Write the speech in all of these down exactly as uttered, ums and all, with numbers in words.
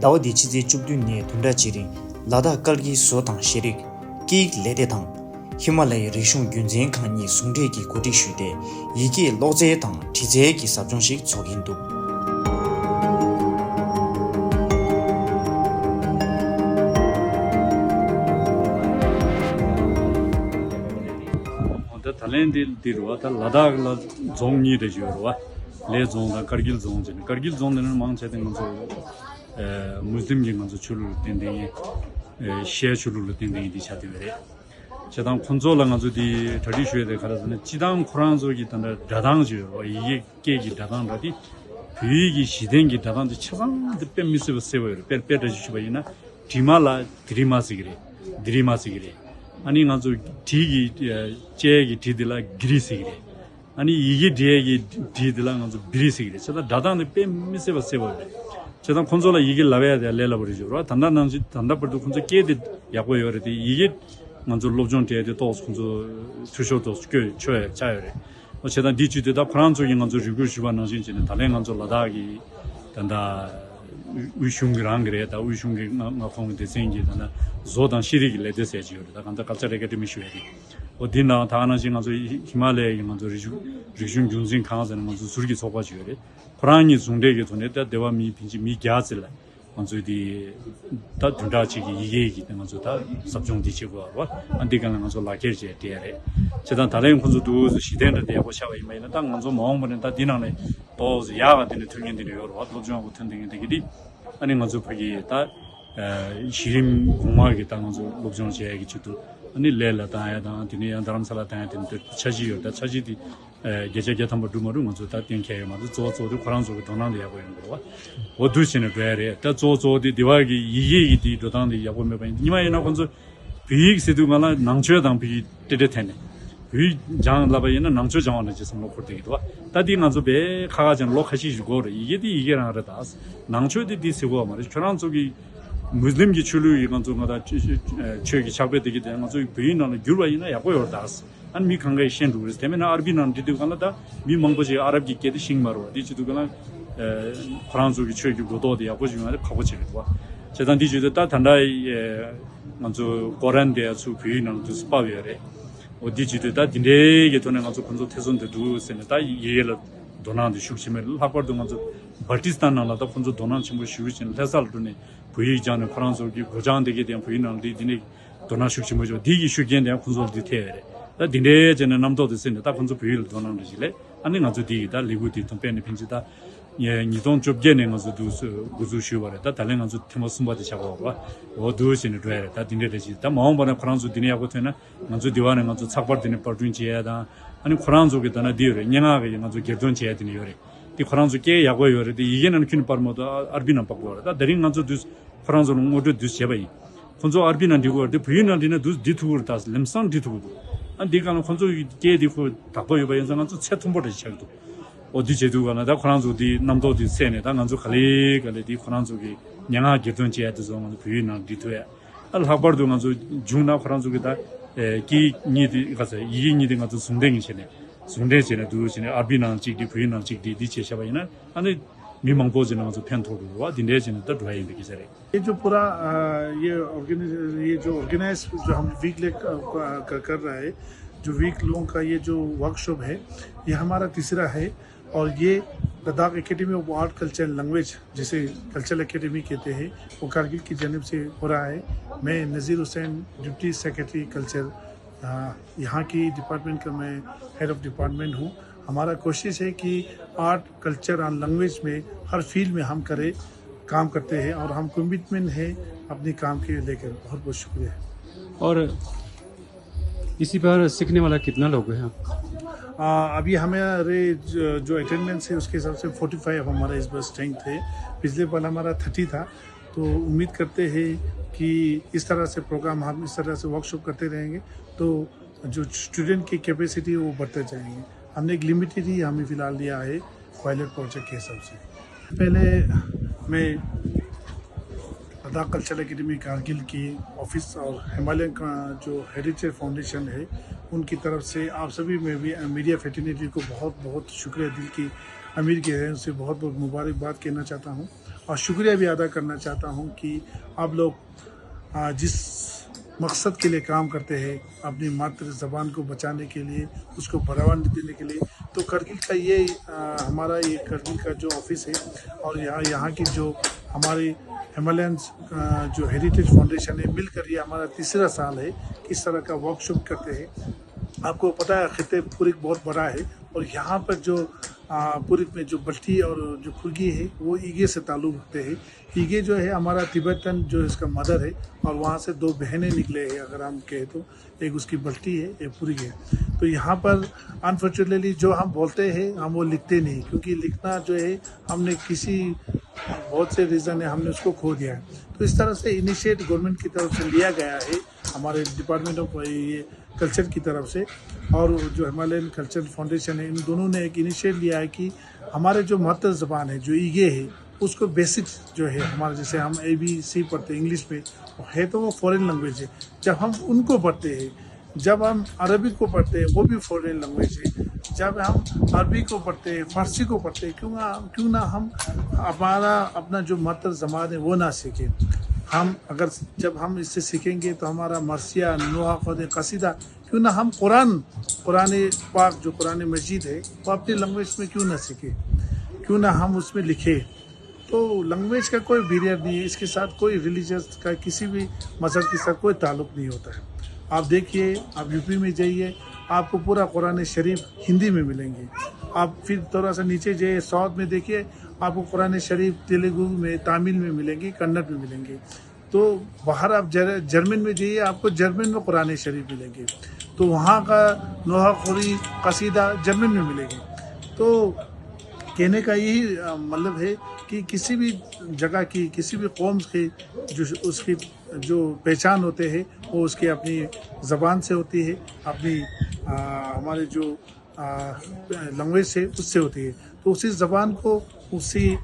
ཟླ་བ་འདིའི་ཕྱི་ཚེས་བཅུ་བདུན་ནས་བདུན་ཕྲག་གཅིག་རིང་ལ་དྭགས་བཀའ་བརྒྱུད་བཟོ་དང་ཤེས་རིག་སྐད་ཡིག་ལས་སྡེ་དང་། ཧི་མ་ལ་ཡའི་རིག་གཞུང་རྒྱུན་འཛིན་ཁང་གཉིས་ཟུང་འབྲེལ་གྱིས་གོ་སྒྲིག་ཞུས་ཏེ། ཡི་གེ་ཀློག་རྩལ་དང་འབྲི་རྩལ་གྱི་ཟབ་སྦྱོང་ཞིག་ཚོགས་ཀྱིན་འདུག། ད་ད་ལན་འདི་འདི་རུ་བ་ད་ལ་དྭགས་ལ་རྫོང་གཉིས་རེ་ཡོད་རུ་བ། ལས་རྫོང་དང་དཀར་འགྱིལ་རྫོང་ཟེར་ནས། དཀར་འགྱིལ་རྫོང་འདི་ནི་མང་ཆེ་དེ་ང་ཚོ་ཨེ་མུས་ལིམ་གྱི་ང་ཚོ་ཆོས་ལུགས་ལ་བརྟེན་ཏེ་ཡིན། ཨེ་ཤའི་ཆོས་ལུགས་ལ་བརྟེན་ཏེ་ཡིན་འདི་ཆ་དེ་བས་རེད། བྱས་ཙང་ཁོང་ཚོ་ལ་ང་ཚོ་འདི་གྲ་སྒྲིག་ཞུ་ཡས་དེ་ག་རེ་ཟེར་ན། སྤྱི་བཏང་ཁོ་རང་ཚོ་གི་ད་ལྟ་སྒྲ་གདངས་ཅིག་ཡོད་རེད་བ། ཡི་གེ་སྐད་ཀྱི་སྒྲ་གདངས་འདྲ་དེ། བོད་ཡིག་གི་གཞི་རྟེན་གྱི་སྒྲ་གདངས་དེ་ཆ་ཚང་དེ་དཔེ་མི་སྲིད་པ་གསལ་པོ་ཡོད་རེད། དཔེ་དཔེ་འདྲ་ཞིག་ཞུས་པ་ཡིན་ན། དྲི་མ་ལ་དི་རི་མ་ཟེར་གི་རེད། དི་རི་མ་ཟེར་གི་རེད། ཨ་ནི་ང་ཚོ་དྲི་གི་ཨ་ལྕེ་གི་དྲི་དེ་ལ་གི་རི་ཟེར་གི་རེད། ཨ་ནི་ཡི་གེ་འབྲི་ཡས་ཀྱི་འབྲི་འདི་ལ་ང་ཚོ་བི་རི་ཟེར་གྱི་རེད། བྱས་ཙང་སྒྲ་གདངས་ནི་དཔེ་མི་སྲིད་པ་གསལ་པོ་རེད། བྱས་ཙང་ཁོང་ཚོ་ལ་ཡི་གེ་ལབ་ཡ་དེ་ལས་སླ་པོ་རེད་ཞུ་རོགས། ད་ལྟ་ནང་བཞིན་ད་ལྟ་བར་དུ་ཁོང་ཚོ་སྐད་དེ་ཡག་པོ་ཡོད་རེད་དེ། ཡི་གེ་ང་ཚོ་སློབ་སྦྱོང་སྤྲད་དེ་ཏོག་ཙམ་ཁོང་ཚོ་འཐུས་ཤོར་ཏོག་ཙམ་བསྐྱོད་ཆོག་ཡ་ཆགས་ཡོད་རེད། འོ་བྱས་ཙང་འདི་བྱེད་དུས་ད་ཁོ་རང་ཚོ་གིས་ང་ཚོ་རེ་སྐུལ་ཞུས་པ་ནང་བཞིན་བྱས་ནས། ད་ལན་ང་ཚོ་ལ་དྭགས་ཀྱི་ད་ལྟ་དབུས་གཞུང་གི་རང་གི་རེད། ད་དབུས་གཞུང་གི་མངའ་མངའ་ཁོངས་ཀྱི་སྡེ་ཚན་གྱི་ད་ལྟ་བཟོ་དང་ཤེས་རིག་གི་ལས་སྡེ་ཟེར་གྱི་ཡོད་རེད། ད་གང་ལྟར་Culture Academy ཞུ་ཡ་དེ། འོ་འདི་ནང་ད་ག་ནང་བཞིན་ང་ཚོ་ཧི་ཧི་མ་ལ་ཡའི་ང་ཚོ་རིག་གཞུང་རིག་གཞུང་རྒྱུན་འཛིན་ཁང་ཟེར་ནས་ང་ཚོ་ཟུར་གྱི་ཚོགས་པ་ཅིག་ཡོད་རེད། ཁོ་རང་གཉིས་ཟུང་འབྲེལ་གྱི་ཐོག་ནས་ད་སྡེ་བ་མི་ཕལ་ཆེར་མི་བརྒྱ་ཙམ་ལ་ང་ཚོས་འདི་ད་བདུན་ཕྲག་གཅིག་གི་ཡི་གེ་གི་ང་ཚོ་ད་ཟབ་སྦྱོང་འདི་བྱེད་དགོས་པ། ཨ་འདི་ག་ལ་ང་ཚོ་ལག་ཁྱེར་བཅས་སྤྲད་ཡ་རེད། བྱས་ཙང་ད་ལན་ཁོང་ཚོ་འདུག་གཞི་རྟེན་འདྲ་དེ་ཡག་པོ་ཆགས་པ་ཡིན་པ་ཡིན་ན། ད་ང་ཚོ་མ་འོངས་པ་ནས་ད་འདི་ནང་ནས་ཏོག་ཙམ་ཡག་ག་དེ་ནས་ཐོན་མཁན་དེ་འདྲ་ཡོད་རེད་བ། སློབ་སྦྱོང་ཡག་པོ་ཐོན་མཁན་དེ་གི་དེ། ཨ་ནི་ང་ཚོ་ཕ་གི་ད་ཨ་གཞི་རིམ་གོང་མ་གི་ད་ང་ཚོ་སློབ་སྦྱོང་བྱེད་ཡ་གི་ཆེད་དུ། ཨ་ནི་གླེ་ལ་བཏང་ཡ་དང་། དེ་ནས་ཡང་རྡ་རམ་ས་ལ་བཏང་ཡ་དེ་འདྲ་འཆར་གཞི་ཡོད། ད་འཆར་གཞི་དེ་ཨ་བརྒྱ་ཆ་བརྒྱ་ཐམ་པ་འགྲུབ་མ་འགྲུབ་ང་ཚོ་ད་གཏན་འཁེལ་ཡོད་མ་རེད། གཙོ་བོ་གཙོ་བོ་དེ་ཁོ་རང་ཚོ་གི་དོ་སྣང་དེ་ཡག་པོ་ཡོང་དགོས་རེད་བ། འོ་འདུག་བྱས་ནས་འགྲོ་ཡ་རེད། ད་གཙོ་བོ་གཙོ་བོ་དེ་འདི་བ་གི་ཡི་གེ་གི་དེའི་འགྲོ་སྟངས་དེ་ཡག་པོ་མེད་པ་ཡིན། ཉི་མ་ཡིན་ན་ཁོ་ཚོ་བོད་ཡིག་ཟེར་དུས་སྒང་ལ་ནང་ཆོས་དང་བོད་ཡིག་ཏེ་ཏེ་འཐེན་ནས། བོད་ཡིག་སྦྱང་ལབ་པ་ཡིན་ན་ནང་ཆོས་སྦྱང་བ་ནང་བཞིན་བསམ་བློ་འཁོར་བསྡད་ཀྱི་འདུག་བ། ད་འདི་ང་ཚོ་དཔེ་ཁ་ཁ་བྱས་ནས་ལོ་ཁ་ཤས་ཤིག་འགོར་རེད། ཡི་གེ་འདི་ཡི་གེ་རང་རེད། ད་ནང་ཆོས་འདི་འདི་ཟེར་གོ་བ་མ་རེད། ཁྱོད་རང་ཚོ་གི་མུས་ལིམ་གྱི་ཆོས་ལུགས་ཡིན། ང་ཚོ་ང་དང་ཆོས་ཆོས་ཀྱི་ཕྱག་དཔེ་དེ་གི་དེ་ང་ཚོ་བོད་ཡིག་ནང་ལ་བསྒྱུར་བ་ཡིན་ན་ཡག་པོ་ཡོད་རེད་ད། ཨ་ནི་མི་གང་གས་ཤེས་འགྲོ་གི་རེད། དེ་མིན་ན་ཨར་བི་ནང་འབྲི་དུས་སྒང་ལ་ད་མི་མང་པོ་ཞིག་ཨ་རབ་ཀྱི་སྐད་དེ་ཤེས་ཀྱི་མ་རེད་བ། དེ་བྱེད་དུས་སྒང་ལ་ཨ་ཁོ་རང་ཚོ་གི་ཆོས་ཀྱི་གོ་རྟོགས་དེ་ཡག་པོ་ཞིག་ཡོང་ཡ་དེ་ཁག་པོ་ཆེ་རེད་བ། བྱས་ཙང་འདི་བྱེད་དུས་ད་ད་ལྟ་ཨེ་ང་ཚོ་ཀོ་རན་དེ་ཚུར་བོད་ཡིག་ནང་དུ་ཕབ་ཡོད་རེད། འོ་འདི་བྱེད་དུས་ད་འདི་འདྲའི་གི་ཐོག་ནས་ང་ཚོ་ཁོང་ཚོ་ཐེ་ཚོམ་དུ་འདུག་ཟེར་ནས། ད་ཡི་གེ་ལ་དོ་སྣང་དེ་ཤུགས་ཆེན་པོ། ལྷག་པར་དུ་ང་ཚོ་སྦལ་ཏི་སི་ཐན་ནང་ལ་ད་ཁོང་ཚོ་དོ་སྣང་ཆེན་པོ་ཞུ་བཞིན་ལྷ་ས་ལ་འགྲོ་ནས་བོད་ཡིག་སྦྱངས་ནས། ཁོ་རང་ཚོ་གི་སྒོ་བྱང་དེ་གའི་དེ་བོད་ཡིག་ནང་ལ་དེ་འདི་ནས་དོ་སྣང་ཤུགས་ཆེན་པོ་བྱུང་། དེ་གི་ཤུགས་རྐྱེན་དེ་ཁོང་ཚོ་ལ་དེ་ཐེབས་ཡོད་རེད། ད་འདི་འདྲའི་བྱས་ནས་རྣམ་རྟོག་དེ་སེལ་ནས་ད་ཁོང་ཚོ་བོད་ཡིག་ལ་དོ་སྣང་འདྲ་ཞིག་སླེབས། ཨ་ནི་ང་ཚོ་འདི་ཡི་ད་ལས་འགུལ་དེ་དང་སྤེལ་ནས་ཕན་ཆད་ད་ཉིས་སྟོང་བཅོ་བརྒྱད་ནས་ང་ཚོ་འདུག་སེ་འགོ་འཛུགས་ཞུས་པ་རེད། ད་ད་ལན་ང་ཚོ་ཐེངས་མ་གསུམ་པ་དེ་ཆགས་པ་རེད་བ། འོ་འདུག་སེ་ནས་འགྲོ་ཡ་རེད། ད་འདི་འདྲ་རེད་ཅིག་ད་མ་འོངས་པ་ན་ཁོ་རང་ཚོ་འདི་ནས་ཡག་པོ་ཐོན་ན། ང་ཚོ་འདི་བ་ནས་ང་ཚོ་ཚགས་པར་འདི་ནས་པར་སྐྲུན་བྱེད་ཡ་དང་། ཨ་ནི་ཁོ་རང་ཚོ་གི་ད་ན་འདི་ཡོད་རེད། སྙན་ངག་གི་ང་ཚོ་སྒེར་དོན་བྱེད་ཡ་དེ་ནས་ཡོད་རེད། དེ་ཁོ་རང་ཚོ་སྐད་ཡག་པོ་ཡོད་རེད། དེ་ཡི་གེ་ནང་ཁྱོན་ནས་པར་མ་གཏོགས་ཨ་ཨར་བི་ནང་པར་དགོས་རེད། ད་དེ་རིང་ང་ཚོ་འདུག་ཁོ་རང་ཚོ་ལ་ངོ་སྤྲོད་འདུག་བྱས་པ་ཡིན། ཁོ་ཚོ་ཨར་བི་ནང་འབྲི་དགོས་རེད། དེ་བོད་ཡིག་ནང་འབྲི་ན་འདུག་འདི་ཐུག་གི་རེད། ད་ལམ་སང་འབྲི་ཐུབ་ཀྱི་འདུག་ཨ་འདི་གང་ལ་ཁོ་ཚོ་ཡི་སྐད་འདི་ཁོ་དག་པོ་ཡོད་པ་ཡིན་ཙང་ང་ཚོ་ཚད་མཐོན་པོ་འདྲ་ཞིག་ཆགས་ཀྱི་འདུག་འོ་འདི་བྱེད་དུས་ག་ལ་ད་ཁོ་རང་ཚོ་འདི་རྣམ་རྟོག་འདི་སད་ནས། ད་ང་ཚོ་ག་ལེ་ག་ལེ་འདི་ཁོ་རང་ཚོ་གི་སྙན་ངག་སྒེར་དོན་བྱེད་ཡ་དེ་ཚོ་ང་ཚོ་བོད་ཡིག་ནང་འབྲི་ཐུབ་ཡ། ཨ་ལྷག་པར་དུ་ང་ཚོ་བྱུང་ན་ཁོ་རང་ཚོ་གི་ད་ཨེ་སྐད་ཡིག་གཉིས་དེ་ག་ཚོད་ཡི་གེ་གཉིས་དེ་ང་ཚོ་ཟུང་འབྲེལ་གྱི་བྱས་ནས་ཟུང་འབྲེལ་བྱས་ནས་འདུག་བྱས་ནས་ཨར་བི་ནང་གཅིག་བྲིས། བོད་ཡིག་ནང་གཅིག་བྲིས། འདི་བྱས་བཞག་པ་ཡིན་ན་ཨ་ནི་མི་མང་པོ་ཞིག་ལ་ང་ཚོ་ཕན་ཐོགས་འགྲོ་བ། འདི་འདྲའི་བྱས་ནས་ད་འགྲོ་ཡ་ཡིན་པའི་སྐད་ཆ་རེད། ये जो पूरा अ, ये ऑर्गेनाइज ये जो ऑर्गेनाइज जो हम वीक लेक कर कर रहा है, जो वीक लॉन्ग का ये जो वर्कशॉप है, ये हमारा तीसरा है। और ये Ladakh academy of art culture and language, जिसे कल्चरल एकेडमी कहते हैं, वो कारगिल की जानिब से हो रहा है। मैं नज़ीर हुसैन, डिप्टी सेक्रेटरी कल्चर, अ, यहाँ की डिपार्टमेंट का मैं हेड ऑफ डिपार्टमेंट हूँ। हमारा कोशिश है कि आर्ट, कल्चर और लैंग्वेज में हर फील्ड में हम करें, काम करते हैं और हम कमिटमेंट है अपने काम के लेकर। बहुत बहुत शुक्रिया। और इसी बार सीखने वाला कितना लोग हैं? आ, अभी हमारे जो, जो अटेंडेंस है उसके हिसाब से फोर्टी फ़ाइव हमारा इस बार स्ट्रेंथ है। पिछले बार हमारा थर्टी था। तो उम्मीद करते हैं कि इस तरह से प्रोग्राम, हम इस तरह से वर्कशॉप करते रहेंगे तो जो स्टूडेंट की कैपेसिटी वो बढ़ते जाएंगे। हमने एक लिमिटेड ही हमें फिलहाल लिया है पायलट प्रोजेक्ट के हिसाब से। पहले मैं लद्दाख कल्चरल एकेडमी कारगिल की ऑफिस और हिमालयन का जो हेरिटेज फाउंडेशन है, उनकी तरफ से आप सभी में भी, मीडिया फ्रेटर्निटी को बहुत बहुत शुक्रिया, दिल की अमीर गहराइयों से बहुत बहुत मुबारकबाद कहना चाहता हूँ। और शुक्रिया भी अदा करना चाहता हूँ कि आप लोग, आ, जिस मकसद के लिए काम करते हैं, अपनी मातृ जबान को बचाने के लिए, उसको बढ़ावा देने के लिए। तो करगिल का ये, आ, हमारा ये करगिल का जो ऑफिस है और यहाँ, यहाँ की जो हमारी हिमालयन, आ, जो हेरिटेज फाउंडेशन है, मिलकर ये हमारा तीसरा साल है कि इस तरह का वर्कशॉप करते हैं। आपको पता है, खित्ते पुरिक बहुत बड़ा है और यहाँ पर जो, आ, पुरिक में जो बल्टी और जो खुरगी है, वो ईगे से ताल्लुक रखते हैं। ईगे जो है हमारा तिब्बतन जो इसका मदर है और वहाँ से दो बहनें निकले हैं, अगर हम कहें तो। एक उसकी बल्टी है, एक पुरिक है। तो यहाँ पर अनफॉर्चुनेटली जो हम बोलते हैं, हम वो लिखते नहीं, क्योंकि लिखना जो है, हमने किसी बहुत से रीज़न है, हमने उसको खो दिया है। तो इस तरह से इनिशिएट गवर्नमेंट की तरफ से लिया गया है हमारे डिपार्टमेंट ऑफ ये कल्चर की तरफ से और जो हिमालयन कल्चर फाउंडेशन है, इन दोनों ने एक इनिशिएट लिया है कि हमारे जो मातृ जबान है, जो ईगे है, उसको बेसिक्स जो है हमारे, जैसे हम ए बी सी पढ़ते हैं इंग्लिश में, है तो वो फॉरेन लैंग्वेज है। जब हम उनको पढ़ते हैं, जब हम अरबी को पढ़ते हैं, वो भी फॉरेन लैंग्वेज है। जब हम अरबी को पढ़ते हैं, फारसी को पढ़ते हैं, क्यों ना क्यों ना हम हमारा अपना जो मातृ जबान है, वो ना सीखें। हम अगर जब हम इससे सीखेंगे, तो हमारा मरसिया, नोहा खुद कसीदा, क्यों ना हम कुरान, कुरान पाक, जो कुरान मजीद है, वो अपनी लैंग्वेज में क्यों ना सीखें, क्यों ना हम उसमें लिखें। तो लैंग्वेज का कोई बैरियर नहीं है, इसके साथ कोई रिलीजियस का, किसी भी मज़हब के साथ कोई ताल्लुक नहीं होता है। आप देखिए, आप यू पी में जाइए, आपको पूरा कुरान शरीफ हिंदी में मिलेंगे। आप फिर थोड़ा सा नीचे जाइए, साउथ में देखिए, आपको कुरान शरीफ तेलुगु में, तमिल में मिलेंगे, कन्नड़ में मिलेंगे। तो बाहर आप जर-, जर्मन में जाइए, आपको जर्मन में कुरान शरीफ मिलेंगे। तो वहाँ का नोहा खुरी कसीदा जर्मन में मिलेंगे। तो कहने का यही, अ, मतलब है कि किसी भी जगह की, किसी भी कौम की जो, उसकी जो पहचान होते हैं, वो उसकी अपनी ज़बान से होती है, अपनी, अ, हमारे जो लैंग्वेज है, उससे होती है। तो उसी ज़बान को, उसी,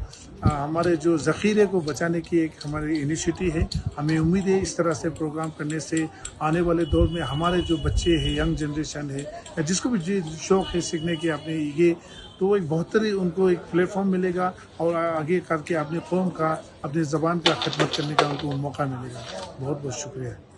अ, हमारे जो ज़ख़ीरे को बचाने की एक हमारी इनिशिएटिव है। हमें उम्मीद है, इस तरह से प्रोग्राम करने से आने वाले दौर में हमारे जो बच्चे हैं, यंग जनरेशन है, या जिसको भी जो शौक़ है सीखने के अपने, ये तो एक बहुत ही उनको एक प्लेटफॉर्म मिलेगा और आगे करके अपने कौम का, अपनी ज़बान का खिदमत करने का उनको मौका मिलेगा। बहुत बहुत शुक्रिया।